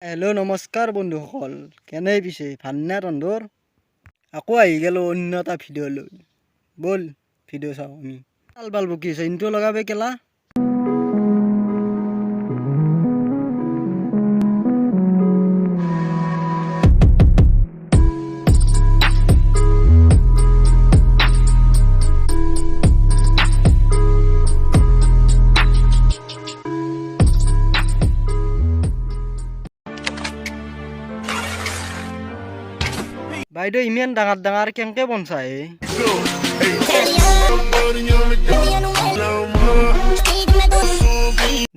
Hello' নমস্কাৰ বন্ধুসকল, কেনে পিছে, ভালনে তহঁতৰ? আকৌ আহি গ'লোঁ অন্য এটা ভিডিঅ' লৈ। ব'ল, ভিডিঅ' চাওঁ আমি। ভাল ভাল বকি আছে, ইনটো লগাবে কেলা। বাইদেউ, ইমান ডাঙৰ ডাঙৰ কেনেকে বনছা হে?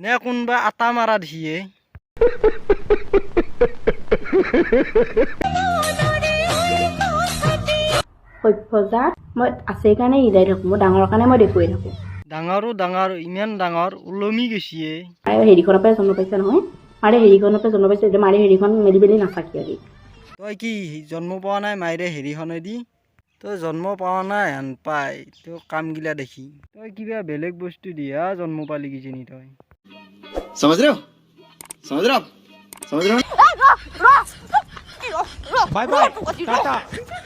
নে কোনোবা আটা মাৰা দিছে? সভ্য জাত। মই আছে কাৰণে হিলাই থাকোঁ, মই ডাঙৰ কাৰণে মই দেখুৱাই থাকোঁ। ডাঙৰো ডাঙৰ, ইমান ডাঙৰ ওলমি গৈছে। মাৰে হেৰিখনৰ পৰাই জন্ম পাইছে নহয়, মাৰে হেৰিখনৰ পৰাই জন্ম পাইছে। এতিয়া মাৰে হেৰিখন মেলি মেলি নাচাকি আৰু। তই কি জন্ম পোৱা নাই মাইৰে হেৰিখনেদি? তই জন্ম পোৱা নাই হেন পাই তোৰ কামগিলা দেখি। তই কিবা বেলেগ বস্তু দিয়া জন্ম পালি কিজানি তই। समझ रहे हो? समझ रहे हो आप? समझ रहे हो? Bye bye, tata,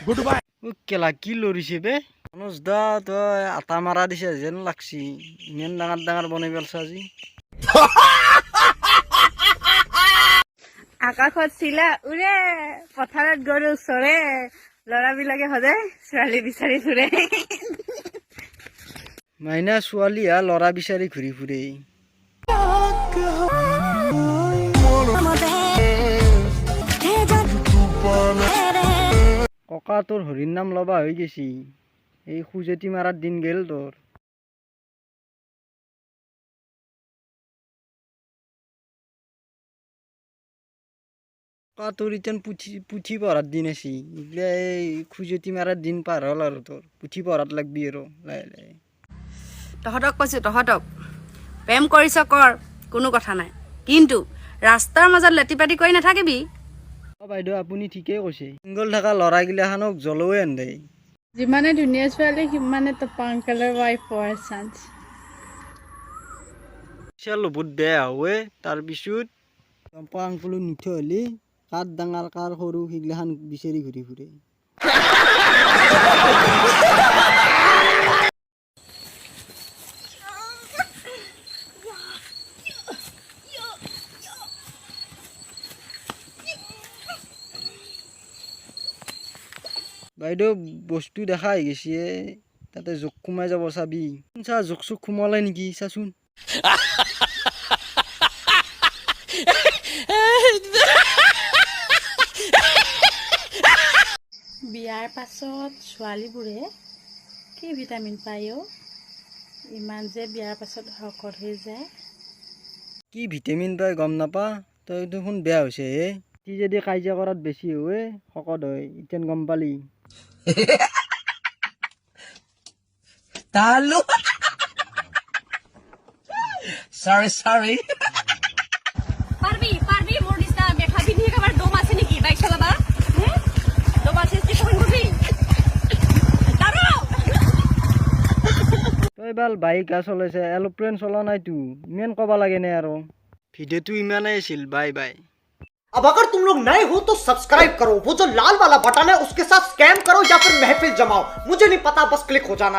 good bye. ও কেলা, কি লৰিছে বে মনোজ দা! তই আটা মাৰা দিছে যেন লাগছি, ইমান ডাঙৰ ডাঙৰ বনাই পেলছা আজি। আকাশত চিলা উৰে, পথাৰত গৰু চৰে, ল'ৰাবিলাকে সদায় ছোৱালী বিচাৰি ফুৰে। মাইনা ছোৱালী হা ল'ৰা বিচাৰি ঘূৰি ফুৰে। ককা, তোৰ হৰিৰ নাম ল'বা হৈ গৈছি। এই খুজতি মাৰাৰ দিন গেল তোৰ। ককা, তোৰ ইতেন পুথি পুথি পঢ়াৰ দিন আছে। এইগিলা এই খুজতি মাৰাৰ দিন পাৰ হ'ল আৰু, তোৰ পুথি পঢ়াত লাগবি আৰু লাহে লাহে। তহঁতক কৈছো, তহঁতক প্ৰেম কৰিছ কৰ, কোনো কথা নাই, কিন্তু ৰাস্তাৰ মাজত লেটি পেটি কৰি নাথাকিবি। অ বাইদেউ, আপুনি ঠিকেই কৈছে। ছিংগল থকা ল'ৰাগিলাখানক জ্বলৱে আন্দে। যিমানে ধুনীয়া ছোৱালী, সিমানে টপা আংকেলৰ ৱাইফ হোৱাৰ চান্স। পইচা লোভত বেয়া হয়। তাৰপিছত টম্পা আংকুলো নুঠে হ'লি কাৰ ডাঙৰ কাৰ সৰু সেইগিলাখান বিচাৰি ঘূৰি ফুৰে। বাইদেউ, বস্তু দেখা হৈ গৈছে, তাতে জোক সোমাই যাব, চাবি। চা, জোক চোক সোমালে নেকি চাচোন। বিয়াৰ পাছত ছোৱালীবোৰে কি ভিটামিন পায় অ', ইমান যে বিয়াৰ পাছত শকত হৈ যায়? কি ভিটামিন পাই গম নাপা? তই দেখোন বেয়া হৈছে হে। কি যদি কাজিয়া কৰাত বেছি হয়, শকত হয়, ইতেন গম পালি? তালু, সৰি সৰি। পাৰবি, পাৰবি মোৰ নিচিনা মেখেলা পিন্ধি? কাৰোবাৰ দম আছে নেকি বাইক চলাবা? দম আছে যদি কৰিবি। তই বাল বাইক চলাইছে, এৰোপ্লেন চলা নাইতো। ইমান ক'বা লাগেনে আৰু? ভিডিঅ'টো ইমানেই আছিল, বাই বাই। अब अगर तुम लोग नए हो तो सब्सक्राइब करो, वो जो लाल वाला बटन है उसके साथ स्कैम करो या फिर महफिल जमाओ, मुझे नहीं पता, बस क्लिक हो जाना।